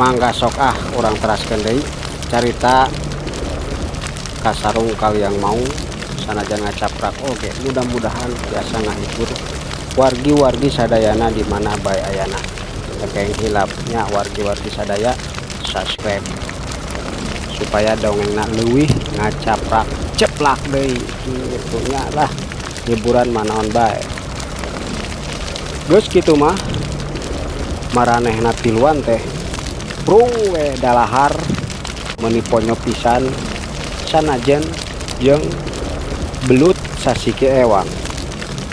Mangga sok ah, urang teraskeun deui carita Kasarung Kaliang Maung, sanajan ngacaprak oge mudah-mudahan tiasa ngahibur wargi-wargi sadayana di mana bae ayana. Teu kenging hilap nya, wargi-wargi sadaya, subscribe supaya dongengna leuwih ngacaprak ceplak deui kitu nya. Lah, hiburan manaon bae. Geus kitu mah maranehna tiluan teh prung we dalahar, meuni ponyo pisan sanajan jeung belut sasiki ewang,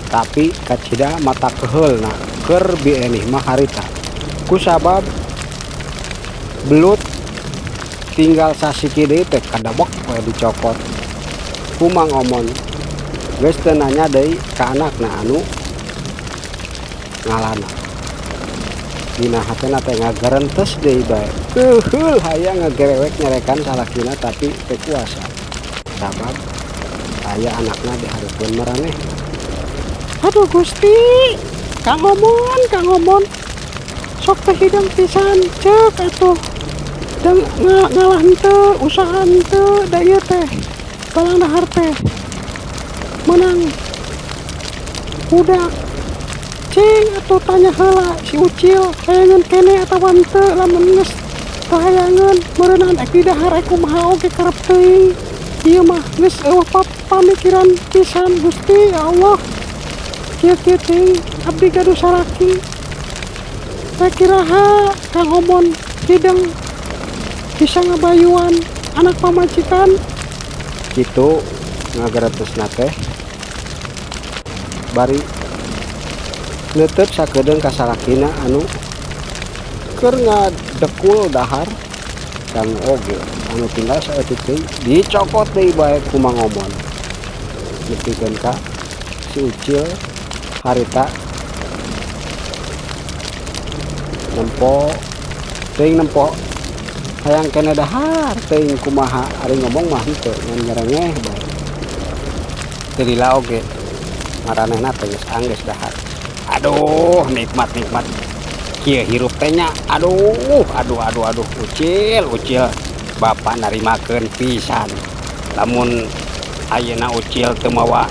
tapi kacida mata keheulna keur Bi Enih mah harita kusabab belut tinggal sasiki deui teh kadebek we dicokot ku Mang Omon. Geus teu nanya deui ka anakna anu ngalana, dina hatena teh ngagerentes deui bae, keuheul hayang ngagerewek nyarekan salakina, tapi teu kuasa sabab aya anakna di hareupeun maranehna. Aduh Gusti, Kang Omon, Kang Omon, sok teh hidang pisan ceuk atuh dan ngalah henteu, usaha henteu, da ieu teh balang dahar teh meunang budak. Cing atuh tanya heula si Ucil hayangeun keneh atawa henteu. Lamun geus teu hayangeun, meureunan ek didahar ek kumaha oge karep teuing. Ieu mah geus euweuh pamikiran pisan. Gusti ya Allah, kieu-kieu teuing abdi gaduh salaki. Rek iraha Kang Omon hideng bisa ngabayuan anak pamajikan? Kitu ngageretesna teh bari neuteup sakedeung ka salakina anu keur ngadekul dahar sangu oge anu tinggal saeutik deui dicokot deui bae ku Mang Omon, nepikeun ka si Ucil harita nempo teuing, nempo hayang keneh dahar teuing kumaha. Ari ngomong mah henteu, ngan nyerengeh bae. Teu lila oge maranehna teh geus anggeus dahar. Aduh, nikmat nikmat kieu hirup teh nya. Aduh, aduh, aduh, aduh, Ucil, Ucil, bapak narimakeun pisan. Lamun ayeuna Ucil teu mawa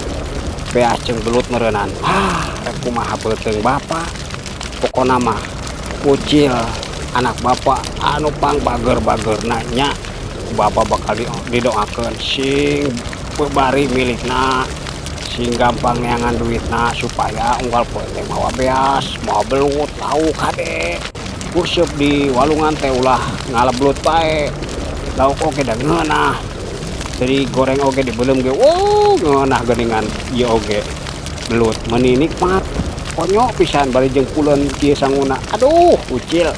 beas jeung belut, meureunan ah rek kumaha beuteung bapak. Pokona mah Ucil anak bapak anu pang bager-bagerna nya. Bapak bakal didoakeun sing bebari milikna, sing gampang neangan duitna, supaya unggal poe teh mawa beas, mawa belut, lauk hade. Useup di walungan teh ulah ngalebelut bae, lauk oge da ngeunah, jadi goreng oge dibeuleum ge, wow, ngeunah geuningan. Ieu oge belut meuni nikmat, konyol pisan bari jeung puleun kieu sanguna. Aduh Ucil,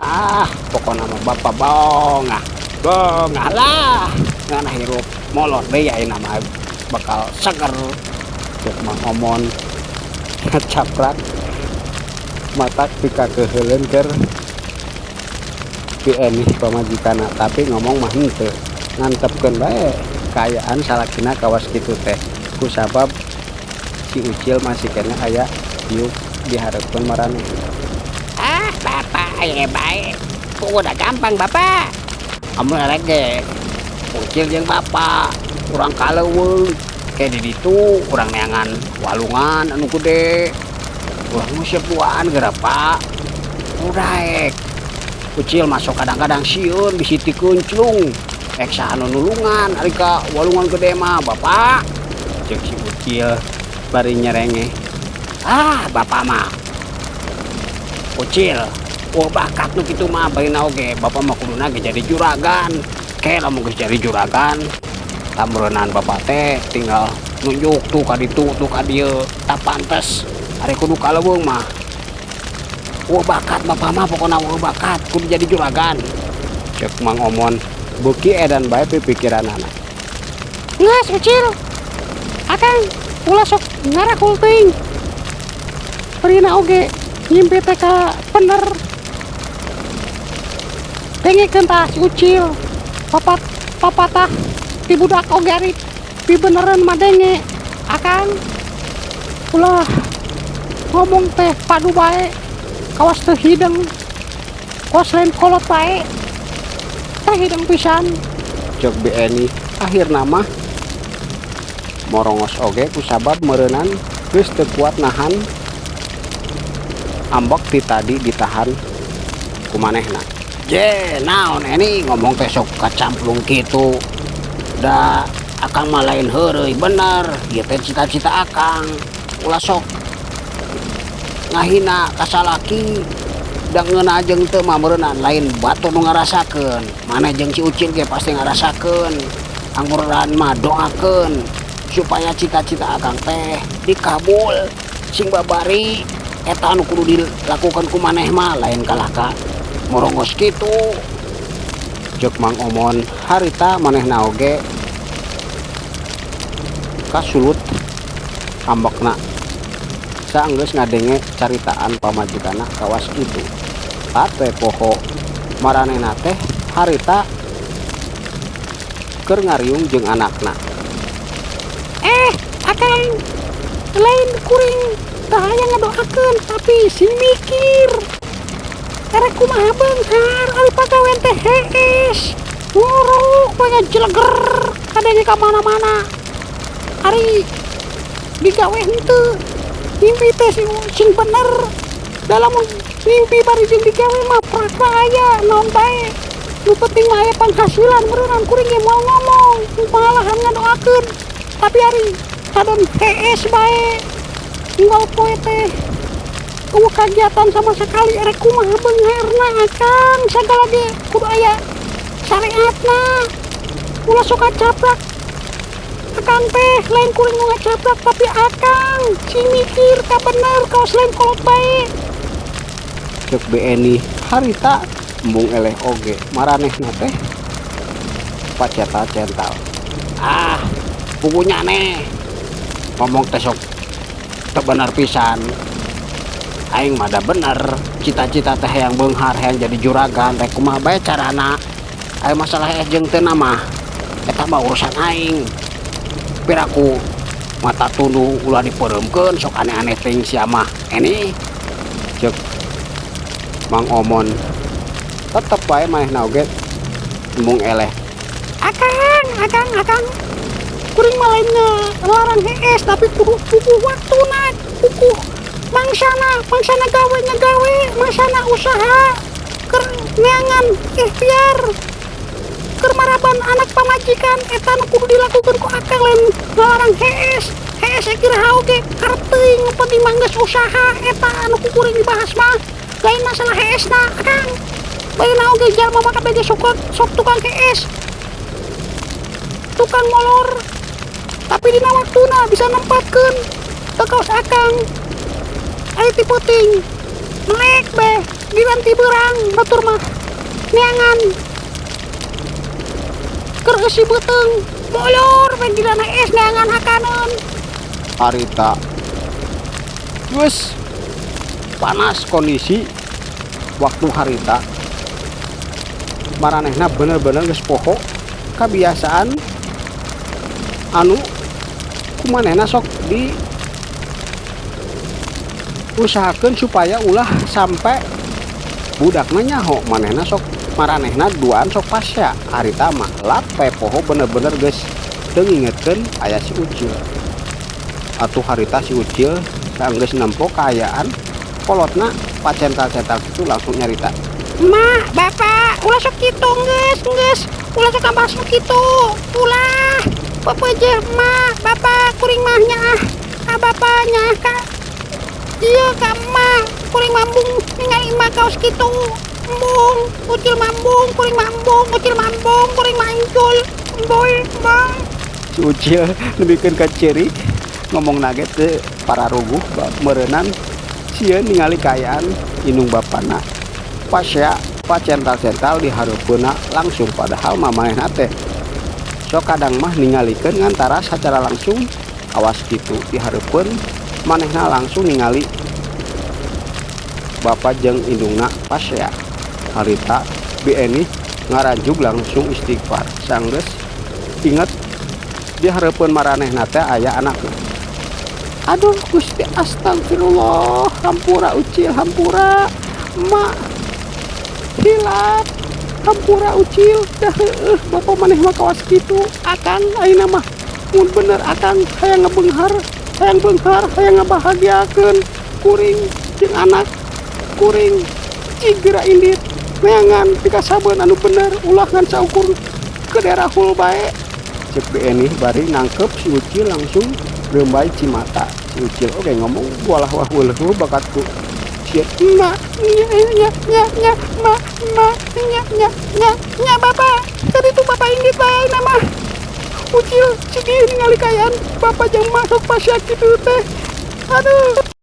ah, pokona mah bapak bongah bongah lah, ngeunah hirup. Molor deui ayeuna mah bakal seger, cek Mang Omon ngacaprak matak pikakeuheuleun keur Bi Enih pamajikanna, tapi ngomong mah henteu, ngantepkeun bae kaayaan salakina kawas kitu teh kusabab si Ucil masih keneh aya diuk di hareupeun maranehna. Ah, bapak aya bae. Udah gampang, bapak. Amun erek ge Ucil jeung bapak urang ka leuweung ke di ditu, urang neangan walungan anu gede, urang nguseup duaan geura, Pak. Udah ek Ucil masuk kadang-kadang sieun bisi tikunclung, ek saha nu nulungan ari ka walungan gede mah, Bapak? Cek si Ucil bari nyerengeh. Ah, bapak mah Ucil, wah, bakat nu kitu mah baina oge bapak mah kuduna ge jadi juragan. Ke lamun geus jadi juragan, tameureunnan bapak teh tinggal nunjuk tuh ka ditu, tuh ka dieu. Tak pantes ari kudu ka leuweung mah. Wah, bakat bapak mah, pokona wah bakat kudu jadi juragan, Cek Mang Omon beuki edan bae pipikiranana. Geus Ucil, akang ulah sok ngarakul teuing. Perina oge ngimpi teh ka bener. Dengekeun tah si Ucil, papat papatah ti budak oge ari pibenereun mah. Denge akang, ulah ngomong teh padu bae kawas teu hideng. Kos lain kolot bae teh hidung pisan. Cek Bi Eni akhirna mah morongos oge kusabab meureunan geus teu kuat nahan ambek ti tadi ditahan ku manehna. Je, naon ini ngomong teh sok kacamplung kitu? Da akang mah lain heureuy, bener ieu teh cita-cita akang. Ulah sok ngahina ka salaki, da ngeunah jeung teu mah meureunan lain batur nu ngarasakeun. Maneh jeung si Ucil ge pasti ngarasakeun. Angguran mah doakeun supaya cita-cita akang teh dikabul sing babari. Eta anu kudu dilakukan ku maneh mah, lain kalah ka morongos kitu. Cek Mang Omon harita manehna oge kasulut ambekna saenggeus ngadenge caritaan pamajikanna kawas kitu. Ate poho maranehna teh harita keur ngariung jeung anakna. Eh, akang, lain kuring teu hayang ngadoakeun, tapi sing mikir erek kumaha beunghar ari pagawean teh hees ngorok we, ngajeleger kadenge ka mana-mana, ari digawe henteu. Mimpi teh sing, sing bener. Dalam mimpi bari jeung digawe mah prak aya naon bae, nu penting mah aya penghasilan. Meureunan kuring ge moal ngomong, malahan ngadoakeun, tapi ari kadon hees bae unggal poe teh euweuh kagiatan sama sekali, erek kumaha beungharna, akang? Sagala ge kudu aya syariatna. Ulah sok kacaplak akang teh. Lain kuring nu ngacaplak, tapi akang sing mikir ka bener, kawas lain kolot bae. Cek Bi Eni harita embung eleh oge maranehna teh pacetal-cental. Ah, pugunya nih ngomong teh sok teu bener pisan. Aing mah da bener cita-cita teh yang beunghar, yang jadi juragan, rek kumaha bae carana. Aya masalah jeung teu mah eta mah urusan aing. Piraku mata tunduh ulah dipereumkeun, sok aneh-aneh teuing sia mah ini. Cek Mang Omon tetep wae manehna oge embung eleh. Akang, akang, akang, kuring mah lain larang hees, tapi kudu puguh waktuna, puguh mangsana. Mangsana gawe nya gawe, mangsana usaha keur neangan ikhtiar keur maraban anak pamajikan. Eta nu kudu dilakukan ku akang, lain ngalarang hees. Hees iraha oge karep teuing, nu penting mah geus usaha. Eta anu ku kuring dibahas mah, lain masalah heesna, akang. Bae oge jalma mah kabeh ge sok sok tukang hees, tukang molor, tapi dina waktuna bisa nempatkeun teu kaos akang. Aya ti peuting melek be giliran ti beurang, batur mah neangan keur eusi beuteung, molor we giliran hees neangan hakaneun. Harita geus panas kondisi waktu harita maranehna bener-bener geus poho kebiasaan anu kumanehna sok di usahakeun supaya ulah sampai budakna nyaho manehna sok maranehna duaan sok pasya. Harita mah lape poho, bener-bener geus teu ngingetkeun aya si Ucil. Atuh harita si Ucil saenggeus nempo kaayaan kolotna pacental-cental kitu langsung nyarita. Mak, bapak, ulah sok kitu, geus, geus. Ulah sok tambah sok kitu. Ulah. Pepeje mak, bapak, kuring mah nyaah. Ka bapak nyaah ka ieu ka emak. Kuring mah embung ningali emak kaos kitu. Embung, Ucil mah embung, kuring mah embung, Ucil mah embung, kuring mah encul. Emboy, embung. Si Ucil nepikeun ka ceurik, ngomong ge teu pararuguh, meureunan sieun ningali kaayaan indung bapana pasya pacental-cental di hareupeunna langsung, padahal mah manehna teh sok kadang mah ningalikeun ngantara sacara langsung kawas kitu di hareupeun manehna langsung ningali bapak jeung indungna pasea. Harita Bi Eni ngaranjug langsung istighfar sanggeus inget di hareupeun maranehna teh aya anakna. Aduh Gusti, astagfirullah, hampura Ucil, hampura emak. Hilap, hampura, Ucil, dah heueuh bapak maneh mah kawas kitu. Akang ayeuna mah mun bener akang hayang ngabeunghar, hayang beunghar, hayang ngabahagiakeun kuring jeung anak kuring, cig geura indit neangan pikasabeun anu bener, ulah ngan saukur ke daerah hul bae, cek Bi Enih bari nangkep si Ucil langsung reumbay cimata. Si Ucil oge ngomong walah wah weuleuh bakatku sia mak nya nya nya nya mak mak nya nya nya nya. Bapak tadi tuh, bapak indit bae nama Ucil sedih ningali kaayaan bapak jeung masuk pasya kitu teh. Aduh.